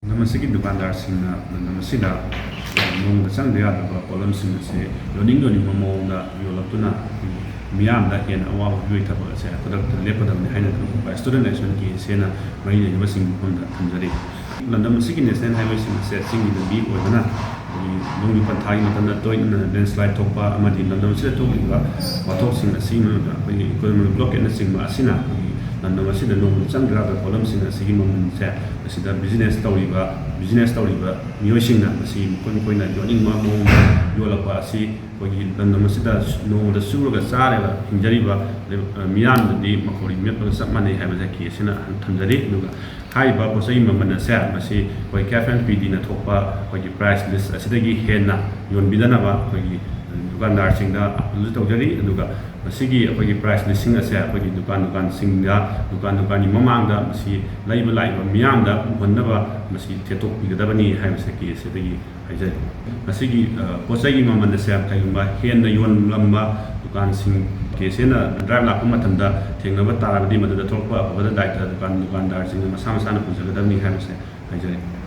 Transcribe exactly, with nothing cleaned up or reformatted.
ꯂꯝꯗꯝ ꯑꯁꯤꯒꯤ ꯗꯨꯀꯥꯟꯗꯥꯔꯁꯤꯡꯅ ꯂꯝꯗꯝ ꯑꯁꯤꯗ ꯅꯣꯡꯃꯗ ꯆꯪꯗ ꯌꯥꯗ꯭ꯔꯕ ꯄꯣꯠꯂꯝꯁꯤꯡ ꯑꯁꯤ ꯌꯣꯟꯅꯤꯡ ꯌꯣꯟꯅꯤꯡꯕ ꯃꯑꯣꯡꯗ ꯌꯣꯜꯂꯛꯇꯨꯅ ꯃꯤꯌꯥꯝꯗ ꯍꯦꯟꯅ ꯑꯋꯥꯕ ꯄꯤꯕꯒꯤ ꯊꯕꯛ ꯑꯁꯦ ꯈꯨꯗꯛꯇ ꯂꯦꯞꯀꯗꯕꯅꯤ ꯍꯥꯏꯅ ꯈꯪꯍꯟꯕ Student Action K S A ꯅ ꯃꯔꯤ ꯂꯩꯅꯕꯁꯤꯡꯒꯤ ꯃꯐꯝꯗ ꯊꯝꯖꯔꯤ꯫ ꯂꯝꯗꯝ ꯑꯁꯤꯒꯤ national highway ꯁꯤꯡ ꯑꯁꯦ ꯆꯤꯡꯒꯤ ꯂꯝꯕꯤ ꯑꯣꯏꯕꯅ ꯑꯩꯈꯣꯏꯒꯤ ꯅꯣꯡꯖꯨ ꯄꯟꯊꯥꯒꯤ ꯃꯇꯝꯗ ꯇꯣꯏꯅ landslide ꯊꯣꯛꯄ ꯑꯃꯗꯤ ꯂꯝꯗꯝ ꯑꯁꯤꯗ ꯊꯣꯛꯂꯤꯕ ꯋꯥꯊꯣꯛꯁꯤꯡ ꯑꯁꯤꯒꯤ ꯃꯅꯨꯡꯗ ꯑꯩꯈꯣꯏꯒꯤ economic blockade ꯅꯆꯤꯡꯕ ꯑꯁꯤꯅ ꯑꯩꯈꯣꯏꯒꯤ ꯂꯝꯗꯝ ꯑꯁꯤꯗ ꯅꯣꯡꯃꯗ ꯆꯪꯗ ꯌꯥꯗꯕ ꯄꯣꯠꯂꯝꯁꯤꯡ ꯑꯁꯤꯒꯤ ꯃꯃꯜꯁꯦ ꯃꯁꯤꯗ business ꯇꯧꯔꯤꯕ business ꯇꯧꯔꯤꯕ ꯃꯤꯑꯣꯏꯁꯤꯡꯅ ꯃꯁꯤ ꯃꯈꯣꯏ ꯃꯈꯣꯏꯅ ꯌꯣꯟꯅꯤꯡꯕ ꯃꯑꯣꯡꯗ ꯌꯣꯜꯂꯛꯄ ꯑꯁꯤ ꯑꯩꯈꯣꯏꯒꯤ ꯂꯝꯗꯝ ꯑꯁꯤꯗ ꯅꯣꯡꯃꯗ ꯁꯨꯔꯒ ꯆꯥꯔꯒ ꯍꯤꯡꯖꯔꯤꯕ ꯃꯤꯌꯥꯝꯗꯗꯤ ꯃꯈꯣꯔꯤ ꯃꯦꯠꯄꯒ ꯆꯞ ꯃꯥꯟꯅꯩ ꯍꯥꯏꯕꯁꯦ K S A ꯅ ꯊꯝꯖꯔꯤ꯫ ꯑꯗꯨꯒ ꯍꯥꯏꯔꯤꯕ ꯄꯣꯠ ꯆꯩꯒꯤ ꯃꯃꯜ ꯑꯁꯦ ꯃꯁꯤ ꯑꯩꯈꯣꯏ K F N P D ꯅ ꯊꯣꯛꯄ ꯑꯩꯈꯣꯏꯒꯤ price list ꯑꯁꯤꯗꯒꯤ ꯍꯦꯟꯅ ꯌꯣꯟꯕꯤꯗꯅꯕ ꯑꯩꯈꯣꯏꯒꯤ ꯗꯨꯀꯥꯟꯗꯥꯔꯁꯤꯡꯗ appeal ꯁꯨ ꯇꯧꯖꯔꯤ꯫ ꯑꯗꯨꯒ ꯃꯁꯤꯒꯤ ꯑꯩꯈꯣꯏꯒꯤ price list ꯁꯤꯡ ꯑꯁꯦ ꯑꯩꯈꯣꯏꯒꯤ ꯗꯨꯀꯥꯟ ꯗꯨꯀꯥꯟꯁꯤꯡꯗ, ꯗꯨꯀꯥꯟ ꯗꯨꯀꯥꯟꯒꯤ ꯃꯃꯥꯡꯗ ꯃꯁꯤ ꯂꯩꯕ ꯂꯥꯛꯏꯕ ꯃꯤꯌꯥꯝꯗ ꯎꯍꯟꯅꯕ ꯃꯁꯤ ꯊꯦꯠꯇꯣꯛꯄꯤꯒꯗꯕꯅꯤ ꯍꯥꯏꯕꯁꯦ K S A ꯗꯒꯤ ꯍꯥꯏꯖꯔꯤ꯫ ꯃꯁꯤꯒꯤ, ꯑ, ꯄꯣꯠ ꯆꯩꯒꯤ ꯃꯃꯜ ꯑꯁꯦ ꯀꯩꯒꯨꯝꯕ ꯍꯦꯟꯅ ꯌꯣꯟꯂꯝꯕ ꯗꯨꯀꯥꯟꯁꯤꯡ K S A ꯅ drive ꯂꯥꯛꯄ ꯃꯇꯝꯗ ꯊꯦꯡꯅꯕ ꯇꯥꯔꯕꯗꯤ ꯃꯗꯨꯗ ꯊꯣꯛꯂꯛꯄ ꯑꯐꯕꯗ ꯗꯥꯏꯇ ꯗꯨꯀꯥꯟ ꯗꯨꯀꯥꯟꯗꯥꯔꯁꯤꯡꯅ ꯃꯁꯥ ꯃꯁꯥꯅ ꯄꯨꯖꯒꯗꯕꯅꯤ ꯍꯥꯏꯕꯁꯦ ꯍꯥꯏꯖꯔꯤ꯫